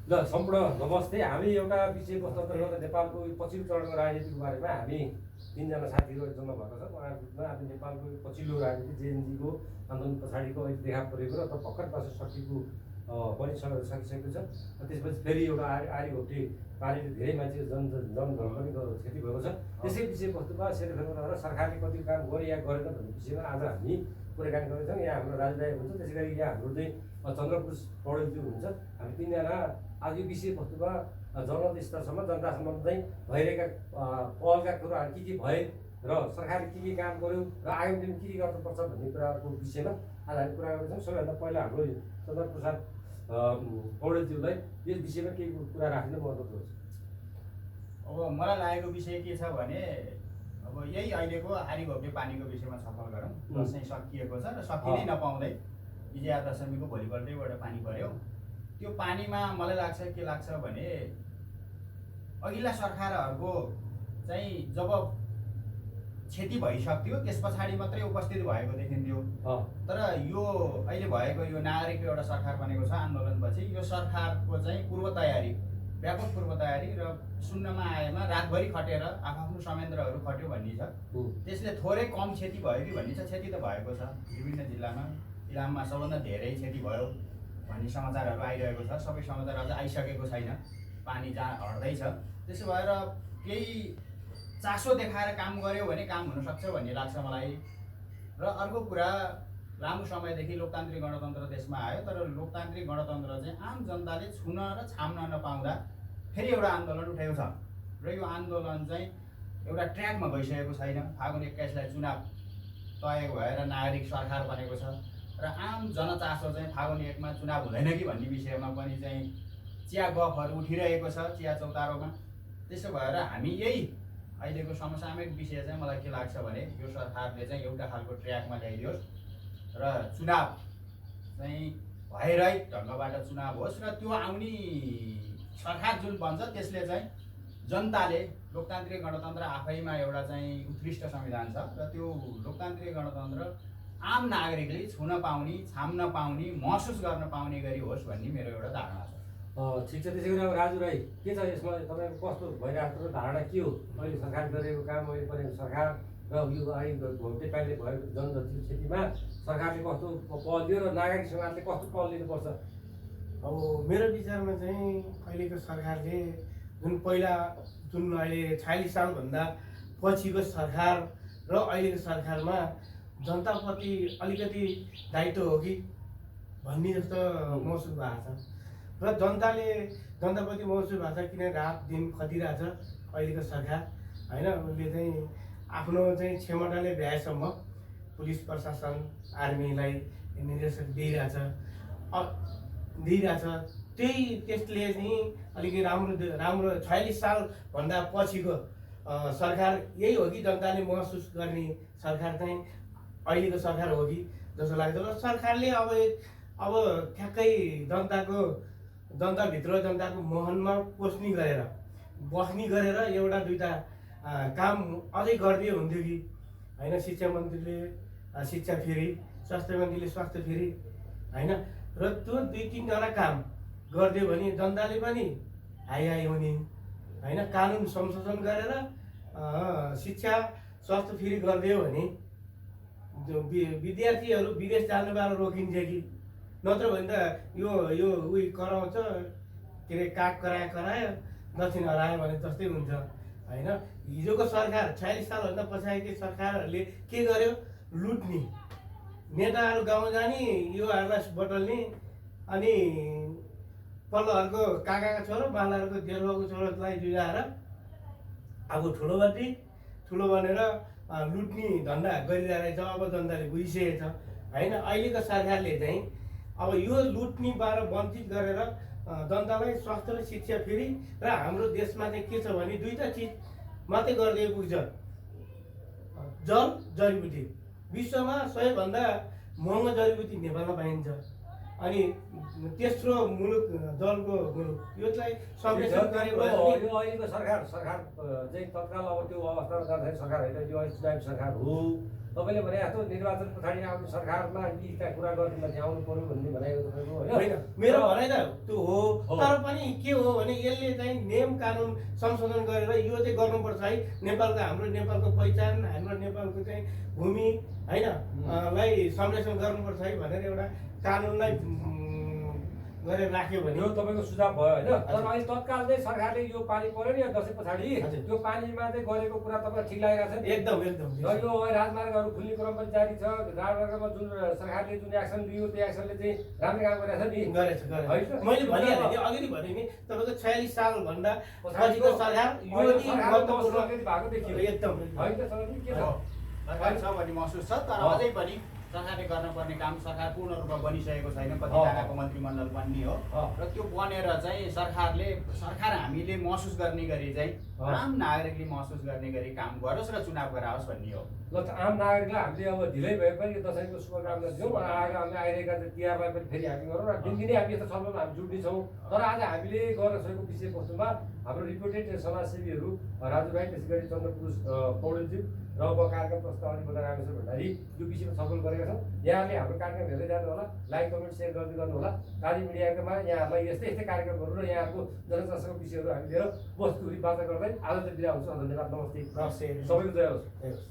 ल सम्पूर्ण नमस्ते। हामी एउटा विषयवस्तु अन्तर्गत नेपालको पछिल्लो चरणको राजनीतिको बारेमा हामी तीनजना साथीहरू जम्मा भएको छ। उहाँहरूमा आज नेपालको पछिल्लो राजनीति जेएनजीको आन्दोलन पछाडिको अहिले देखा परेको र अथवा भर्खर वर्ष सकिएको पनि सकिसकेको छ। त्यसपछि फेरि एउटा आरी घोप्टे पानीले धेरै मान्छे जनधन पनि क्षति भएको छ। त्यसै विषयवस्तुमा सेरोफेरो गरेर सरकारले कति काम गरे या गरेन भन्ने विषयमा आज हामी कुराकानी गर्दैछौँ। यहाँ हाम्रो राजु दाइ हुनुहुन्छ, त्यसै गरी यहाँ हाम्रो चाहिँ चन्द्रपुर पौडेलज्यू हुनुहुन्छ। हामी तीनजना आज यो विषयवस्तुमा जनमत स्तरसम्म जनतासम्म चाहिँ भइरहेका पहलका कुराहरू के भए र सरकारले के काम गर्यो र आगामी दिनमा के गर्नुपर्छ भन्ने कुराहरूको विषयमा आज हामी कुरा गर्दैछौँ। सबैभन्दा पहिला हाम्रो चन्द्रप्रसाद पौडेलज्यूलाई यस विषयमा केही कुरा राख्न म अनुरोध गर्छु। अब मलाई लागेको विषय के छ भने अब यही अहिलेको आरी घोप्टे पानीको विषयमा छलफल गरौँ। दसैँ सकिएको छ र सकिनै नपाउँदै विजया दशमीको भोलिपल्टैबाट पानी पर्यो। त्यो पानीमा मलाई लाग्छ के लाग्छ भने अघिल्ला सरकारहरूको चाहिँ जब क्षति भइसक्थ्यो त्यस पछाडि मात्रै उपस्थित भएको देखिन्थ्यो। तर यो अहिले भएको यो नागरिकको एउटा सरकार बनेको छ आन्दोलनपछि, यो सरकारको चाहिँ पूर्व तयारी, व्यापक पूर्व तयारी र सुन्नमा आएमा रातभरि खटेर आफ्नो संयन्त्रहरू खट्यो भन्ने छ। त्यसले थोरै कम क्षति भयो कि भन्ने छ। क्षति त भएको छ विभिन्न जिल्लामा। इलाममा सबभन्दा धेरै क्षति भयो भन्ने समाचारहरू आइरहेको छ। सबै समाचार अझ आइसकेको छैन, पानी जहाँ हट्दैछ। त्यसो भएर केही चासो देखाएर काम गर्यो भने काम हुनसक्छ भन्ने लाग्छ मलाई। र अर्को कुरा, लामो समयदेखि लोकतान्त्रिक गणतन्त्र देशमा आयो, तर लोकतान्त्रिक गणतन्त्र चाहिँ आम जनताले छुन र छाम्न नपाउँदा फेरि एउटा आन्दोलन उठेको छ र यो आन्दोलन चाहिँ एउटा ट्र्याकमा गइसकेको छैन। फागुन 21लाई चुनाव तय भएर नागरिक सरकार बनेको छ र आम जनचासो चाहिँ फागुन 1मा चुनाव हुँदैन कि भन्ने विषयमा पनि चाहिँ चिया गफहरू उठिरहेको छ चिया चौतारोमा। त्यसो भएर हामी यही अहिलेको समसामयिक विषय चाहिँ मलाई के लाग्छ भने यो सरकारले चाहिँ एउटा खालको ट्र्याकमा ल्याइदियोस् र चुनाव चाहिँ भइरहे ढङ्गबाट चुनाव होस् र त्यो आउने सरकार जुन बन्छ त्यसले चाहिँ जनताले, लोकतान्त्रिक गणतन्त्र आफैमा एउटा चाहिँ उत्कृष्ट संविधान छ र त्यो लोकतान्त्रिक गणतन्त्र आम नागरिकले छुन पाउने, छाम्न पाउने, महसुस गर्न पाउने गरी होस् भन्ने मेरो एउटा धारणा छ। ठिक छ। त्यसै गरी अब राजु राई के छ यसमा तपाईँको कस्तो भइरहेको धारणा के हो? अहिले सरकार गरेको काम, अहिले परेको सरकार र यो आरी घोप्टे पानीले भएको जनजाति क्षतिमा सरकारले कस्तो पहल दियो र नागरिक समाजले कस्तो पहल लिनुपर्छ? अब मेरो विचारमा चाहिँ अहिलेको सरकारले जुन अहिले 46 सालभन्दा पछिको सरकार र अहिलेको सरकारमा जनताप्रति अलिकति दायित्व हो कि भन्ने जस्तो महसुस भएको छ र जनताप्रति महसुस भएको छ। किन रात दिन खटिरहेछ अहिलेको सरकार होइन। उसले चाहिँ आफ्नो चाहिँ क्षमताले भ्याएसम्म पुलिस प्रशासन, आर्मीलाई निर्देशन दिइरहेछ। त्यसले चाहिँ अलिकति राम्रो 46 सालभन्दा पछिको सरकार यही हो कि जनताले महसुस गर्ने सरकार चाहिँ अहिलेको सरकार हो कि जस्तो लाग्छ। र सरकारले अब ठ्याक्कै जनताभित्र जनताको महनमा बस्ने गरेर एउटा दुईटा काम अझै गरिदियो हुन्थ्यो कि होइन। शिक्षा मन्त्रीले शिक्षा फेरि, स्वास्थ्य मन्त्रीले स्वास्थ्य फेरि होइन। र त्यो 2-3 काम गरिदियो भने जनताले पनि हाई हुने होइन। कानुन संशोधन गरेर शिक्षा स्वास्थ्य फेरि गरिदियो भने विद्यार्थीहरू विदेश जानुबाट रोकिन्छ कि, नत्र भने त यो उही कराउँछ के अरे, काग करायो दक्षिण हरायो भने जस्तै हुन्छ होइन। हिजोको सरकार 46 सालभन्दा पछाडिको सरकारहरूले के गर्यो? लुट्ने, नेताहरू गाउँ जाने, युवाहरूलाई बटल्ने, अनि पल्लोहरूको काकाको छोरो, बालाहरूको देउराको छोरोलाई जुझाएर आफू ठुलो बनेर लुट्ने धन्दा गरिरहेको छ। अब जनताले बुझिसकेको छ होइन। अहिलेको सरकारले चाहिँ अब यो लुट्नेबाट वञ्चित गरेर जनतालाई स्वास्थ्य र शिक्षा फेरि र हाम्रो देशमा चाहिँ के छ भने 2टा चिज मात्रै गरिदिए पुग्छ। जल, जडीबुटी। विश्वमा सबैभन्दा महँगो जडीबुटी नेपालमा पाइन्छ। अनि तेस्रो मुलुक जलको मुलुक। यो चाहिँ संरक्षण गरेको यो अहिलेको सरकार चाहिँ तत्काल अब त्यो अवस्थामा जाँदाखेरि सरकार होइन, यो चुनावी सरकार हो तपाईँले भने जस्तो निर्वाचन पछाडि आउने सरकारमा यी कुरा गर्ने मान्छे आउनु पर्यो भन्ने भनेको तपाईँको होइन होइन मेरो भनाइ त त्यो हो हो। तर पनि के हो भने यसले चाहिँ नियम कानुन संशोधन गरेर यो चाहिँ गर्नुपर्छ है नेपालको हाम्रो नेपालको पहिचान हाम्रो नेपालको चाहिँ भूमि होइन लाई संरक्षण गर्नुपर्छ है भनेर एउटा कानुनलाई गरेर राख्यो भने यो तपाईँको सुझाव भयो होइन तर अहिले तत्काल चाहिँ सरकारले यो पानी पर्यो नि दसैँ पछाडि हजुर। त्यो पानीमा चाहिँ गरेको कुरा तपाईँलाई ठिक लागिरहेको छ नि एकदम एकदम र यो राजमार्गहरू खुल्ने क्रम पनि जारी छ राजमार्गमा जुन सरकारले जुन एक्सन लियो त्यो एक्सनले चाहिँ राम्रो काम गरेको छ नि गरेछ होइन? मैले भनिहालेँ नि अघि नै भने नि तपाईँको 46 सालभन्दा पछिको सरकार यो अहिले नि सरकारको महत्त्वपूर्ण महसुस भएको देखियो एकदम होइन त सर के छ सरकार छ भन्ने महसुस छ तर हो। अझै पनि सरकारले गर्नुपर्ने काम सरकार पूर्ण रूपमा बनिसकेको छैन कतिजनाको मन्त्रीमण्डल बन्ने हो हो। र त्यो बनेर चाहिँ सरकार हामीले महसुस गर्ने गरी चाहिँ हो। आम नागरिकले महसुस गर्ने गरी काम गरोस् र चुनाव गराओस् भन्ने हो ल त आम नागरिकलाई हामीले अब ढिलै भए पनि यो दसैँको शुभकामना दिउँ हामी आइरहेका तिहारलाई पनि फेरि हामी गरौँ र दिनदिनै हामी यस्तो छलफलमा हामी जुट्ने छौँ तर आज हामीले गर्न सकेको विषयवस्तुमा हाम्रो रिपोर्टेड समाजसेवीहरू राजु भाइ त्यसै गरी चन्द्रपुरुष पौडेलज्यू र अब कार्यक्रम प्रस्तावनी बोला रामेश्वर भण्डारी यो विषयमा छलफल गरेका छौँ यहाँले हाम्रो कार्यक्रम हेर्दै जानु होला लाइक कमेन्ट सेयर गर्दै गर्नु होला काली मिडियाकोमा यहाँहरूलाई यस्तै यस्तै कार्यक्रमहरू र यहाँको जनचासोको विषयहरू हामी लिएर वस्तुहरू बाचा गर्दै आज चाहिँ बिदा हुन्छ धन्यवाद नमस्ते नमस्ते। सबैको जय होस् होस्